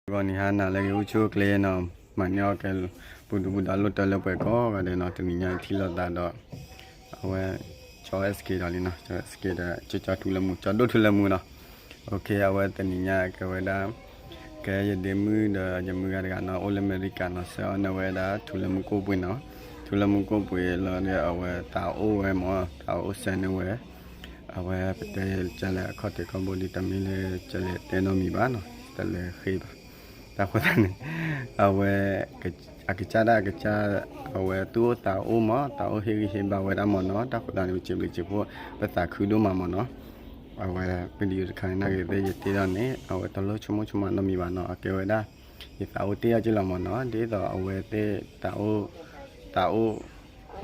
ဂီၤနံၤဟါနၤလၢအဂ့ၤ အိၣ်ဆူၣ်အိၣ်ချ့နီၤ, မၤန့ၢ်အီၣ်ကဲ ပူၤဒူပူၤဒါလိၣ်တၢ်လၢပှဲၤကိးဂၤဒဲးနီၤ, တနံၤညါထံၣ်လိာ်သးဒီး အဝဲ ကၠီ S K ဒီးလံနီၤ, ကၠီ S K ဒီး ကၠီ ကၠီထူလၢမူ ကၠီဒိၣ်ထူလၢမူနီၤ. အဝဲတနံၤညါကဲဝဲဒၣ် ကဲယဒ့မုၣ်ဒီးယမုၢ်ဂၤတဂၤနီၤ, အိၣ်လၢအမဲရကၤနီၤ, ဆှၢအီၣ်န့ၢ်ဝဲဒၣ်ထူလၢမူကိၣ်ပှ့ၤနီၤ, ထူလၢမူကိၣ်ပှ့ၤလီၤဒီး အဝဲတၢ်အိၣ်ဝဲမး တၢ်အိၣ်ဆှၢန့ၢ်ဝဲ အဝဲပတဲကလဲၣ်အခီၣ်ထံးခီၣ်ဘိလံ တမ့ၢ်လၢကလဲၤတဲနီတမံၤဘၣ်နီၤ, တလဲၤဃ့ဘၣ်. တၢ်ဃိသတးန့ၣ် အဝဲ အကစၢ်ဒၣ်အကစၢ် အဝဲသူၣ်အိၣ်သးအိၣ်မး တၢ်အိၣ်ဟ့ၣ်ဂံၢ်ဟ့ၣ်ဘါဝဲဒၣ်မးနီၤ, တၢ်ဃိသတးန့ၣ် ပစံးဘျုးစံးဖှိၣ် ပသးခုဒိၣ်မးမးနီၤ. အဝဲ video တခါန့ၣ် နာ်က့ၤသ့ၣ်ယတ့ထီၣ်န့ၣ် အဝဲတလိၣ်ဆိကမိၣ်ဆိကမးနီတမံၤဘၣ်နီၤ, အကဲဝဲဒၣ် ယသးအိၣ်တ့ထီၣ်က့ၤလီၤမးနီၤ, ဒ်သိးအဝဲသ့ၣ်တၢ်အိၣ် တၢ်အိၣ်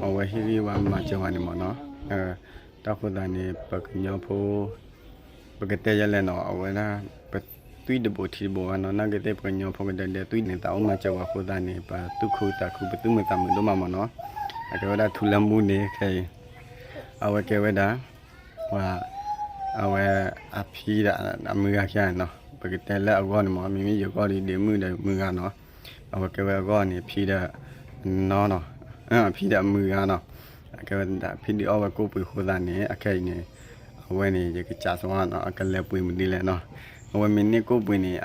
အဝဲဟ့ၣ်ဂံၢ်ဝဲမၤစၢၤဝဲန့ၣ်မးနီၤ. တၢ်ဃိသတးန့ၣ် ပကညီဖိ ပကတဲယဲလဲၣ်နီၤ, အဝဲဒၣ် ပသွံၣ်တဘိးထံတဘိးဘၣ်နီၤ, နာ်က့ၤသ့ၣ်ပကညီဖိကဒဲဒဲးသွံၣ်န့ၣ် သးအိၣ်မၤစၢၤဝဲအဃိသတးန့ၣ် ပသူၣ်ခုသးခု ပသူၣ်မုာ်သးမုာ်ဒိၣ်မးမးနီၤ. အကဲဝဲဒၣ်ထူလၢမူန့ၣ်ခဲအံၤ အဝဲကဲဝဲဒၣ် ပှၤ အဝဲ အဖံဒီးအမုၢ်ဂၤခံဂၤနီၤ, ပကတဲလၢအဂီၢ်န့ၣ်မး မ့မ့ၢ်ယဂီၢ်ဒီးဒ့မုၣ်ဒီးမုၢ်ဂၤနီၤ, အဝဲကဲဝဲအဂီၢ်န့ၣ် ဖံဒီးနီၤနီၤ, ဖံဒီးအမုၢ်ဂၤနီၤ, အကဲဝဲဒၣ်ဖံဒုးအီၣ်ဝဲကိၣ်ပှ့ၤအဃိသတးန့ၣ် အခဲအံၤန့ၣ် အဝဲန့ၣ် ယကစးစဝါနီၤ, အကလဲၤပှ့ၤမနုၤလဲၣ်နီၤ, အဝဲမ့ၢ်န့ၢ်ကိၣ်ပှ့ၤန့ၣ်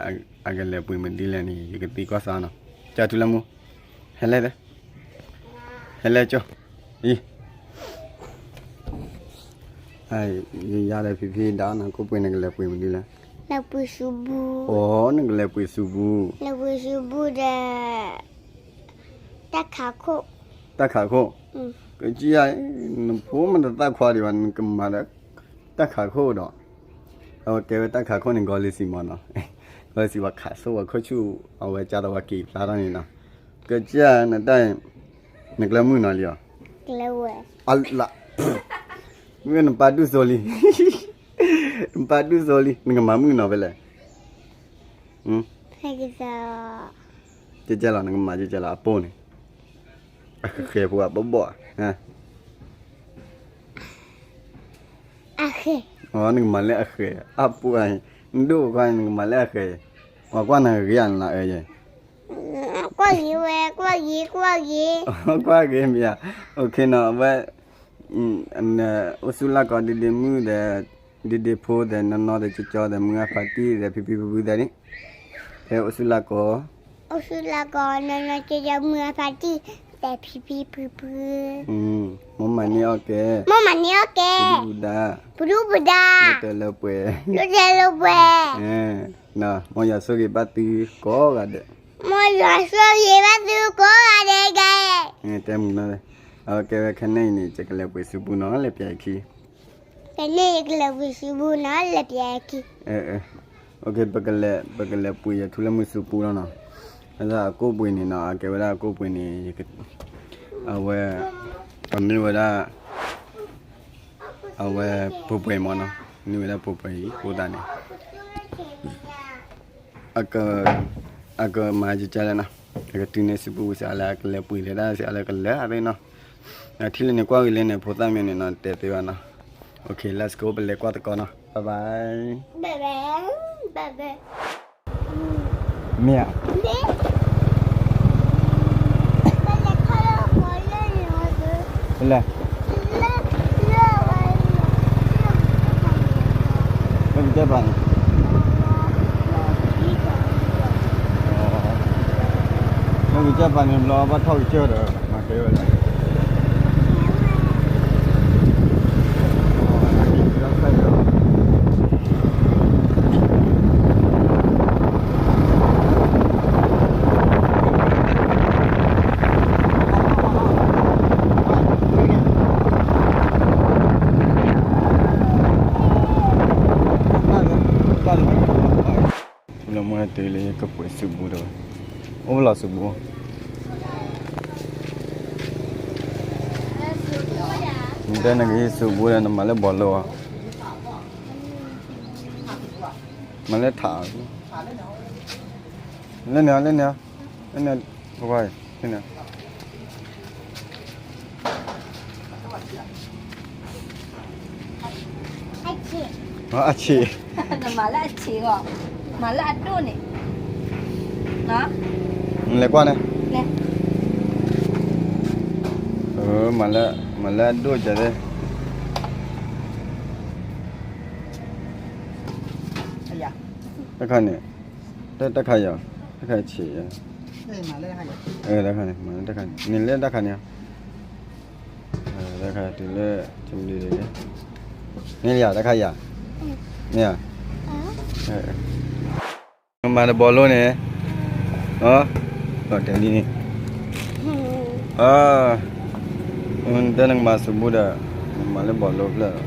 အကလဲၤပှ့ၤမနုၤလဲၣ်န့ၣ် ယကသံကွၢ်စၢ်နီၤ, ကၢ်ထူလၢမူ ဟဲလဲၣ် ဟဲလဲၣ်ကၠီ, အံၤ ယယါဒီးဖံဖံဒါနီၤ, ကိၣ်ပှ့ၤနကလဲၤပှ့ၤမနုၤလဲၣ်, လဲၤပှ့ၤစူးဘူ, အိ နကလဲၤပှ့ၤစူးဘူ, လဲၤပှ့ၤစူးဘူဒီး တၢ်ခးခိၣ်, တၢ်ခးခိၣ်, ကစံယါ, နဖိမ့ၢ်တသၣ်ခွါဒံးဘၣ် နကမၤဒီး တၢ်ခးခိၣ်ဒီး အဝဲကဲဝဲတၢ်ခးခိၣ်န့ၣ် ကီၤလံၤစံးမးနီၤ, ကီၤလံၤစံးပှၤခးဆိၣ်ပှၤခိၣ်ဆူၣ် အဝဲကၢ်သဝဲက့ၤဖျါထီၣ်န့ၣ်နီၤ, ကစံယါ နတၢ် နကျဲမုၢ်နီၤလံဧါ, အလး, မ့ၢ်နပာ်ဒူၣ်စိလံ, နပာ်ဒူၣ်စိလံ နကမၤမုၢ်နီၤဖဲလဲၣ်, ကဲကဲလီၤ နကမၤကဲကဲလီၤ အပိၢ်န့ၣ်, အဃဲၤဖိအဘီၣ်ဘီၣ်, နကမၤလၢအဃဲၤ အပိၢ်အံၤ, နဒိၣ်ခွါန့ၣ် နကမၤလၢအဃဲၤ, ပှၤကွၢ်နၤဂ့ၤဂ့ၤဧါ နလၢအအၢယဲ, ကွၢ်ဂ့ၤဝဲ ကွၢ်ဂ့ၤ ကွၢ်ဂ့ၤ, ကွၢ်ဂ့ၤမ့ၢ်ဧါ, အဝဲ အိၣ်ဆူၣ်လၢ်ကီးဒ့ဒ့မုၣ်ဒီး ဒ့ဒ့ဖိဒီး နီၢ်နီၢ်ဒီး ကၠီကၠီဒီး မုၢ်ဂၤဖါတံၢ်ဒီး ဖံဖံဖုဖုသ့ၣ်န့ၣ်, ဖဲအိၣ်ဆူၣ်လၢ်ကီး, အိၣ်ဆူၣ်လၢ်ကီး နီၢ်နီၢ် ကၠီကၠီ မုၢ်ဂၤဖါတံၢ်ဒီး ဖံဖံဖုဖု, မ်မၤန့ၢ်အီၣ်ကဲ, မ်မၤန့ၢ်အီၣ်ကဲ, ပဒူၣ်ပဒါ, ပဒူၣ်ပဒါ, လၢတၢ်လၢပှဲၤ, လၢတၢ်လၢပှဲၤ, မ်ယွၤဆိၣ်ဂ့ၤဘၣ်သုကိးဂၤဒဲး, မ်ယွၤဆိၣ်ဂ့ၤဘၣ်သုကိးဂၤဒဲး, တဲမုာ်နီၤ, အဝဲကဲဝဲခဲန့ၣ်အံၤန့ၣ် ယကလဲၤပှ့ၤစူးပူနီၤ လဲၤပျဲအခံ, ခဲန့ၣ်ယကလဲၤပှ့ၤစူးပူနီၤ လဲၤပျဲအခံ, ပကလဲၤပှ့ၤယထူလၢမူစူးပူလီၤနီၤ, အကိၣ်ပှ့ၤန့ၣ်နီၤ အကဲဝဲဒၣ်အကိၣ်ပှ့ၤန့ၣ် အဝဲ အမ့ၢ်ဝဲဒၣ် အဝဲပှဲၤပှဲၤမးနီၤ, မ့ၢ်ဝဲဒၣ်ပှဲၤပှဲၤအံၤ အဃိသတးန့ၣ် အကမၤကကလဲၣ်နီၤ, အကတုၤန့ၢ်စူးပူဝံၤစးလၢအကလဲၤပှ့ၤလဲၤဒၣ်စးလၢကလဲၤအသ့နီၤ, ထံၣ်လၢန့ၣ်ကွၢ်ဂ့ၤလၢန့ၣ် ဖိသၣ်မ့ၢ်န့ၣ်နီၤ တဲသ့ဘၣ်နီၤ, OK let's go ပလဲၤကွၢ်သကိးနီၤ bye bye, bye bye, bye bye. မ့ၢ်ဧါ, လၢ လၢကစၢၢ်ပၤန့ၣ်, လၢကစၢၢ်ပၤန့ၣ် ဘျီဘၣ်ထီၣ်ကစၢၢ်ဒီး မၤကဲဝဲလီၤ. လၢမ့ၢ်ဟဲတုၤလၢကပှဲၤစူးပူဒီး အိၣ်လီၤစူးပူ, နတဲနကဟံးစူးပူဒီး နမၤလၢဘီလိအီၤ, မၤလၢထး, လၢန့ၣ်, လၢန့ၣ်, လၢန့ၣ်, အဆံး, မၤလၢအဆံးဂီၢ်, မၤလၢအဒိၣ်န့ၣ်, နလဲၤကွၢ်န့ၣ်, မၤလၢအဒိၣ်ကဲသ့ၣ်, တခါန့ၣ်, တခါယၤ, တခါဆံးယၤ, တခါန့ၣ်, မၤလၢတခါန့ၣ်, တခါတုၤလၢ, န့ၣ်လၢယၤတခါယၤ, မ့ၢ်ဧါ, မၤတဘီလိန့ၣ်, တဲလံန့ၣ်, တဲနကမၤစူၤဘူဒီး, နမၤလၢဘီလိဖျၢၣ်လီၤ,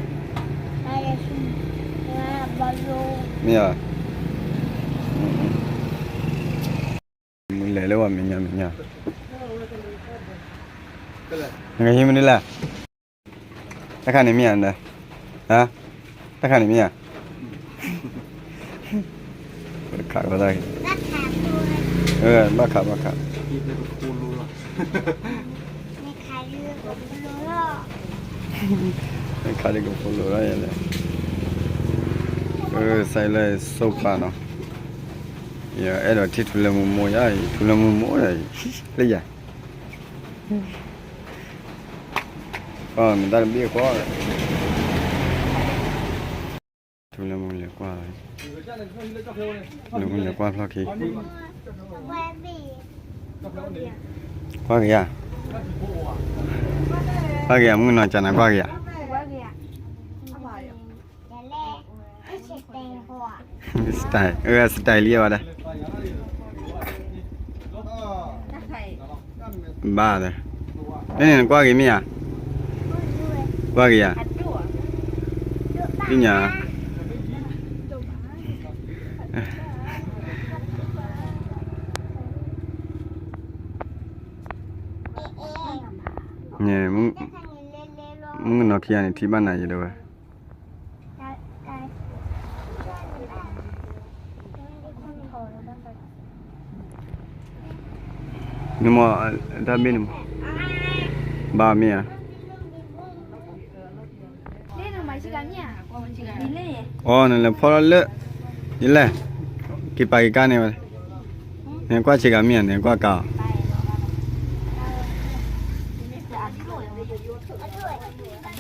မ့ၢ်ဧါ, မုၢ်လဲၤလၢဝဲမဲာ်ညါမဲာ်ညါ, နကဟံးမနုၤလဲၣ် တခါန့ၣ်မ့ၢ်ဧါ, တခါန့ၣ်မ့ၢ်ဧါ, ခး, ဘၣ်ခးဘၣ်ခး, ခးဒ်ကဖိလိၤလီၤယလဲၣ်, စဲလၢစိပာ်နီၤ, ယအဲၣ်ဒိးထံၣ်ထူလၢမူမိၢ်ယါအံၤ ထူလၢမူမိၢ်ဒီးအံၤ, လၢယၤ မ့ၢ်တၢ်တဘ့ၣ်ဃီ, ထူလၢမူလဲၤကွၢ်, လၢမူလဲၤကွၢ်ဖျီၣ်ခံ, ကွၢ်က့ၤယၤ, ကွၢ်က့ၤယၤ မုၣ်ကနီၤကနၤကွၢ်က့ၤယၤ, စတဲ, စတဲလံဝဲဒၣ် ဘၣ်ဒီး, နကွၢ်က့ၤမ့ၢ်ဧါ, ကွၢ်က့ၤဧါ, သ့ၣ်ညါ, မုၣ်ကနီၤခံဂၤန့ၣ် ထံၣ်ဘၣ်နၤယဲဒၣ်ဝဲ နမ့ၢ်တၢ်ဘ့ၣ်န့ၣ်မး, ဘၣ်မ့ၢ်ဧါ, အိ နလဲၤဖီၣ်လီၤလၢ, ယလဲၣ်, က့ၤပာ်က့ၤကါန့ၣ်ဝဲ, နကွၢ်ဆ့ကၤမ့ၢ်ဧါ, နကွၢ်ကါ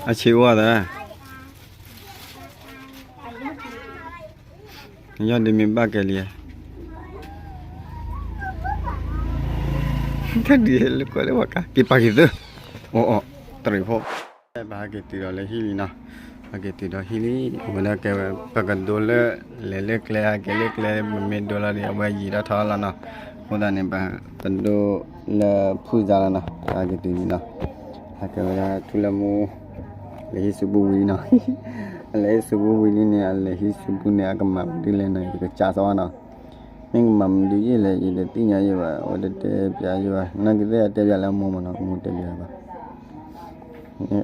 အီၤ, အဆ့အိၣ်အသး ယီၢ်ဒုးမ့ၢ်ဘၣ်ကဲလံ, တၢ်ဒုးလၢကွၢ်လၢပှၤကါ က့ၤပာ်က့ၤသၢ, အိၣ်အိၣ်, တရံးဖိ, ပဟဲက့ၤတုၤဒီးလၢဟံၣ်လံနီၤ, ဟဲက့ၤတုၤဒီးဟံၣ်လံ, အဝဲဒၣ်ကဲဝဲ ပကဒိလၢ, လဲၤလၢကျဲ ဟဲက့ၤလၢကျဲ မ့မ့ၢ်ဒိလီၤဒီး အဝဲယံာ်ထီၣ်ထီလီၤနီၤ, အဃိသတးန့ၣ် ပဒိလၢဖုၣ်စါလီၤနီၤ, ဟဲက့ၤတုၤလံနီၤ, ဟဲက့ၤဝဲဒၣ်ထူလၢမူ လဲၤဟံၣ်စူၤဘူဝံၤလံနီၤ, အလဲၤဟံၣ်စူၤဘူဝံၤလံန့ၣ် အလဲၤဟံၣ်စူၤဘူန့ၣ် အကမၤမနုၤလဲၣ်နီၤ ယကစးစီနီၤ, မ့ၢ်ကမၤမနုၤယဲလဲၣ် ယတသ့ၣ်ညါယဲဘၣ် အဝဲတတဲပျးယဲဘၣ် နာ်က့သ့ၣ်အတဲပျးလၢအမိၢ်မးနီၤ အမိၢ်တဲပျးဘၣ်,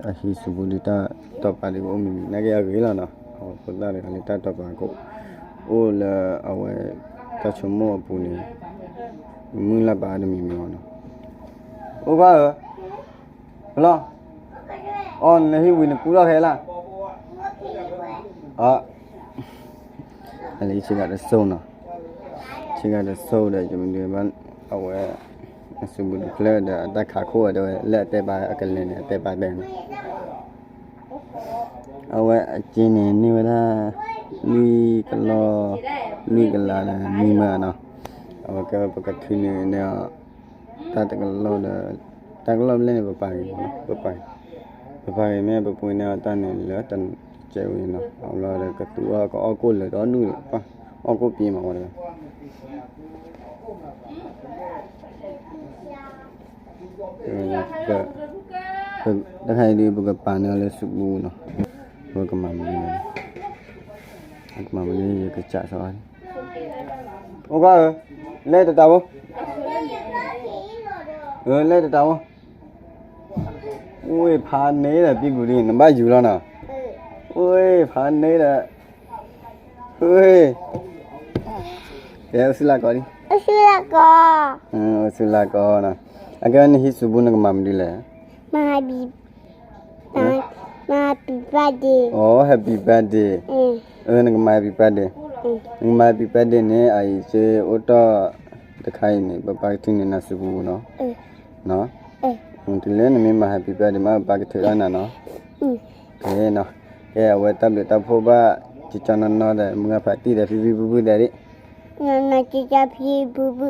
အဟံၣ်စူၤဘူဒုးတၢ်တီၢ်ပာ်ဒုးကအိၣ်မံၤမံၤ နာ်က့အဂ့ၤလီၤနီၤ, အဝဲဖိသၣ်တဂၤလၢတၢ်တီၢ်ပာ်ကအိၣ်လၢအဝဲ တၢ်ဆိကမိၣ်အပူၤန့ၣ် မုၢ်လၢ်ပာ်အါတမံၤမံၤမးနီၤ, အိၣ်ခွါဧၢ လီၤ, အီ နဟံၣ်ဝံၤနကူထီၣ်ခဲလၢာ်, အ အလၢဆ့ကၤတစိၢ်နီၤ, ဆ့ကၤတစိၢ်ဒီး ယမ့ၢ်ဒုးဘၣ် အဝဲ အစူၤဘူတဖျၢၣ်ဒီး အတၢ်ခးခိၣ်ဝဲတဲဝဲ လၢအတဲပာ်အကလဲၤန့ၣ် အတဲပာ်တဲန့ၣ် အဝဲအက့န့ၣ် န့ၢ်ဝဲဒၣ် လွံၢ်ကလီၢ် လွံၢ်ကလးဒီးနွံမၢနီၤ, အဝဲကဲဝဲပကထုးန့ၢ်န့ၣ် တၢ်တကလီၢ်ဒီး တၢ်ကလီၢ်ဘျဲၣ်န့ၣ် ပပာ်ဂ့ၤမးနီၤ, ပပာ်ဂ့ၤ, ပပာ်ဂ့ၤမ့ၢ်ပပှ့ၤန့ၢ်အီၤတၢ်န့ၣ်လၢတကဲဝံၤနီၤ, အဘျီဒီးကသူအီၤကအီၣ်ကိၣ်လၢာ်ဒီဒူၣ်ဒီး အီၣ်ကိၣ်ပ့ၤမးဝဲတဂၤ တခါအံၤဒုး ပကပာ်န့ၢ်အီၤလၢစူၤဘူနီၤ, ပကမၤမနုၤလဲၣ်, ပကမၤမနုၤ ယကစးစီအီၤ, အိၣ်ခွါဧၢ, လဲၤတတးဖိ, လဲၤတတးဖိ, အိၣ်ဖးန့ၣ်ဒီး ပံကူဒုး နဘၣ်ယူၤလီၤနီၤ, အိၣ်ဖးန့ၣ်ဒီး ကဲ အိၣ်ဆူၣ်လၢကီးလံ, အိၣ်ဆူၣ်လၢကီးနီၤ, အကဲဝဲနဟံးစူၤဘူ နကမၤမနုၤလဲၣ်, မၤ happy birthday, အိ happy birthday, နကမၤ happy birthday, နကမၤ happy birthday န့ၣ် အအံၤစ့အိၣ်တီၢ် တခါအံၤန့ၣ် ပပၢ်ကထုးန့ၢ်နၤစုပူၤနီၤ, တုၤလၢနမ့ၢ်မၤ happy birthday မး ပပၢ်ကထုးထီၣ်နၤနီၤ, ကဲနီၤ, ကဲအဝဲတၢ်ဘျုးတၢ်ဖှိၣ်ဘၣ် ကကီနီၢ်နီၢ်ဒီး မုၢ်ဂၤဖးတံၢ်ဒီး ဖံဖံဖုဖုဒီးဒ် နီၢ်နီၢ်ကကီဖံဖုဖု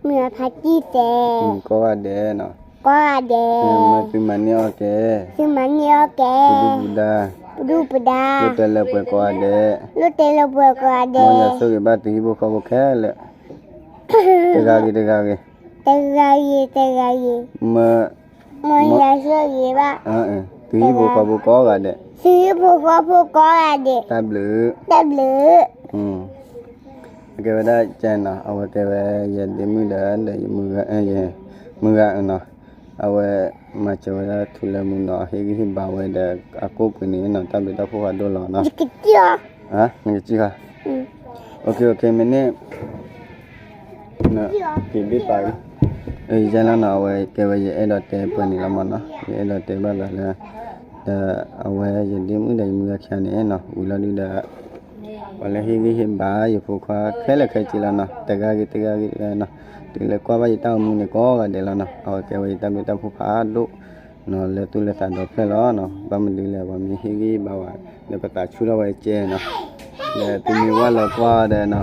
မုၢ်ဂၤဖးတံၢ်သဲး ကိးဂၤဒဲးနီၤ, ကိးဂၤဒဲး မ့ၢ်သုမၤန့ၢ်အီၣ်ကဲ သုမၤန့ၢ်အီၣ်ကဲ ပဒုၣ်ပဒါ ပဒုၣ်ပဒါ လိၣ်တဲလၢပှဲၤကိးဂၤဒဲး လိၣ်တဲလၢပှဲၤကိးဂၤဒဲး မ်ယွၤဆိၣ်ဂ့ၤဘၣ်သုဟံၣ်ဖိဃီဖိခဲလၢာ် တဂၤဂ့ၤတဂၤဂ့ၤ တဂၤဂ့ၤတဂၤဂ့ၤ မ်ယွၤဆိၣ်ဂ့ၤဘၣ် သုဟံၣ်ဖိဃီဖိကိးဂၤဒဲး သုဟံၣ်ဖိဃီဖိကိးဂၤဒဲး တၢ်ဘျုး တၢ်ဘျုး ကဲဝဲဒၣ်ကဲနီၤ, အဝဲကဲဝဲယဒ့မုၣ်ဒီး ဒီးယမုၢ်ဂၤနီၤ, အဝဲမၤစၢၤဝဲဒၣ်ထူလၢမူနီၤ, ဟ့ၣ်ဂံၢ်ဟ့ၣ်ဘါဝဲဒီး အကိၣ်ပှ့ၤန့ၣ်နီၤ, တၢ်ဘျုးတၢ်ဖှိၣ်ဖးဒိၣ်လီၤနီၤ, နကစံၣ်ဃီ, မ့ၢ်န့ၣ် က့ၤဘ့ၣ်ပာ်ဂ့ၤ, ယဲလီၤနီၤ, အဝဲကဲဝဲယအဲၣ်ဒိးတဲပှဲၤန့ၣ်လီၤမးနီၤ, ယအဲၣ်ဒိးတဲဘၣ်သးလၢ ဒီးအဝဲယဒ့မုၣ်ဒီးယမုၢ်ဂၤခံဂၤန့ၣ်နီၤ, ဝံၤလီၤဒုဒီး ပှၤလၢဟ့ၣ်ဂံၢ်ဟ့ၣ်ဘါယဖိခွါခဲလၢာ်ခဲဆ့လီၤနီၤ, တဂၤဂ့ၤတဂၤဂ့ၤတဂၤနီၤ, တုၤလၢကွၢ်ဘၣ်ယတၢ်အိၣ်မူန့ၣ်ကိးဂၤဒဲးလီၤနီၤ, အဝဲကဲဝဲယတၢ်ဘျုးတၢ်ဖှိၣ်ဖးဒိၣ်နီၤ, လၢသူၣ်လၢသးဒီဖျၢၣ်လီၤနီၤ, ဘၣ်မနုၤလဲၣ် ပှၤမ့ၢ်ဟ့ၣ်ဂံၢ်ဟ့ၣ်ဘါဝဲ ဒီးပသးဆူၣ်ထီၣ်ဝဲကဲနီၤ, ဒီးသုမ့ၢ်ဝၢ်လီၤကွၢ်ဒီးနီၤ,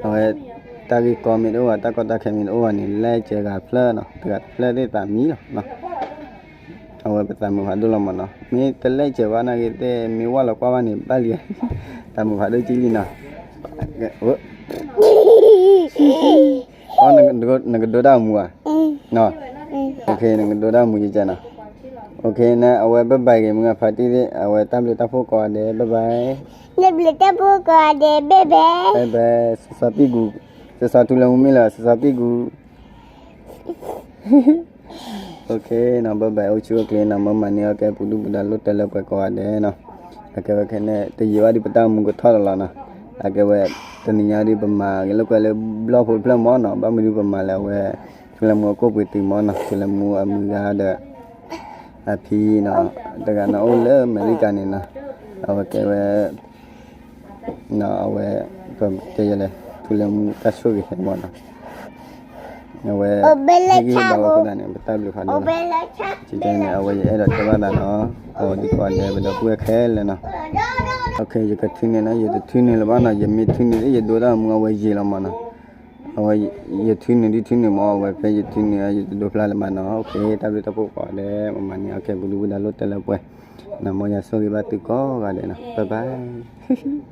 အဝဲ တၢ်ဂ့ၢ်ကီမ့ၢ်တအိၣ်ဘၣ် တၢ်ကီတၢ်ခဲမ့ၢ်တအိၣ်ဘၣ်န့ၣ် လဲၤစဲးဂၤဖျၢၣ်နီၤ, တဂၤတဖျၢၣ်သ့ၣ်သးမံလီၤနီၤ အဝဲပသးမုာ်ဖးဒိၣ်လီၤမးနီၤ, မ့ၢ်တလဲၤစဲးဘၣ်နာ်က့သ့ၣ် မ့ၢ်ဝၢ်လီၤကွၢ်ဘၣ်န့ၣ် ဘၣ်လံ, သးမုာ်ဖးဒိၣ်ကံလံနီၤ, နကဒိတၢ်မူဧါ, နကဒိတၢ်မူယကဲနီၤ, နအဝဲဘၣ်ဘၣ်ဂ့ၤ မုၢ်ဂၤဖးတံၢ်သ့ၣ် အဝဲတၢ်ဘျုးတၢ်ဖှိၣ်ကိးဂၤဒဲး ဘၣ်ဘၣ်, တၢ်ဘျုးတၢ်ဖှိၣ်ကိးဂၤဒဲး ဘၣ်ဘၣ်, ဘၣ်ဘၣ်, စီၤစီၤပံၣ်ကူ, စီၤစီၤထူလၢမူမ့ၢ်လၢ စီၤစီၤပံၣ်ကူ နီၤ ဘၣ်ဘၣ် အိၣ်ဆူၣ်အိၣ်ချ့နီၤ, မ်မၤန့ၢ်အီၣ်ကဲပူၤဒုၣ်ပူၤဒါ လိၣ်တဲလၢပှဲၤကိးဂၤဒဲးနီၤ, အကဲဝဲခဲန့ၣ် တယံာ်ဘၣ်ဒုးပတၢ်အိၣ်မူကထီၣ်လီၤလီၤနီၤ, အကဲဝဲ တနံၤညါဒုးပမၤဂ့ၤလိာ်ကွဲလၢဘျီၣ်ဖိတဖျၢၣ်မးနီၤ, ဘၣ်မနုၤပမၤလၢအဝဲ ထူလၢမူအကိၣ်ပှ့ၤတုၤမးနီၤ, ထူလၢမူအမုၢ်ဂၤဒီး အဖံနီၤ, တဂၤနီၤအိၣ်လၢအမဲရကၤန့ၣ်နီၤ, အဝဲကဲဝဲ အဝဲ ပတဲယလဲၣ် ထူလၢမူတၢ်ဆိၣ်ဂ့ၤဟဲမးနီၤ, အဝဲ ဟ့ၣ်ဂံၢ်ဟ့ၣ်ဘါဝဲအဃိသတးန့ၣ် ပတၢ်ဘျုးဖးဒိၣ်လီၤ, န့ၣ် အဝဲယအဲၣ်ဒိးတဲဘၣ်သးနီၤ, ပှၤဒ်ကိးဂၤဒဲး ပဒီပုၢ်ဝဲၢ်ခဲလၢာ်နီၤ, ယကထုးန့ၢ်နီၤ, ယတထုးန့ၢ်လၢၤဘၣ်နီၤ, ယမ့ၢ်ထုးန့ၢ် ယဒိတၢ်မူအဝဲယံာ်လီၤမးနီၤ, အဝဲ ယထုးန့ၢ်ဒုးထုးန့ၢ်မး, အဝဲဖဲယထုးန့ၢ် ယတဒိဖျါလၢၤဘၣ်နီၤ, တၢ်ဘျုးတၢ်ဖှိၣ်ကိးဂၤဒဲး မ်မၤန့ၢ်အီၣ်ကဲပူၤဒုၣ်ပူၤဒါ လိၣ်တဲလၢပှဲၤနီၤ, မ်ယွၤဆိၣ်ဂ့ၤဘၣ်သုကိးဂၤဒဲးနီၤ, ဘၣ်ဘၣ်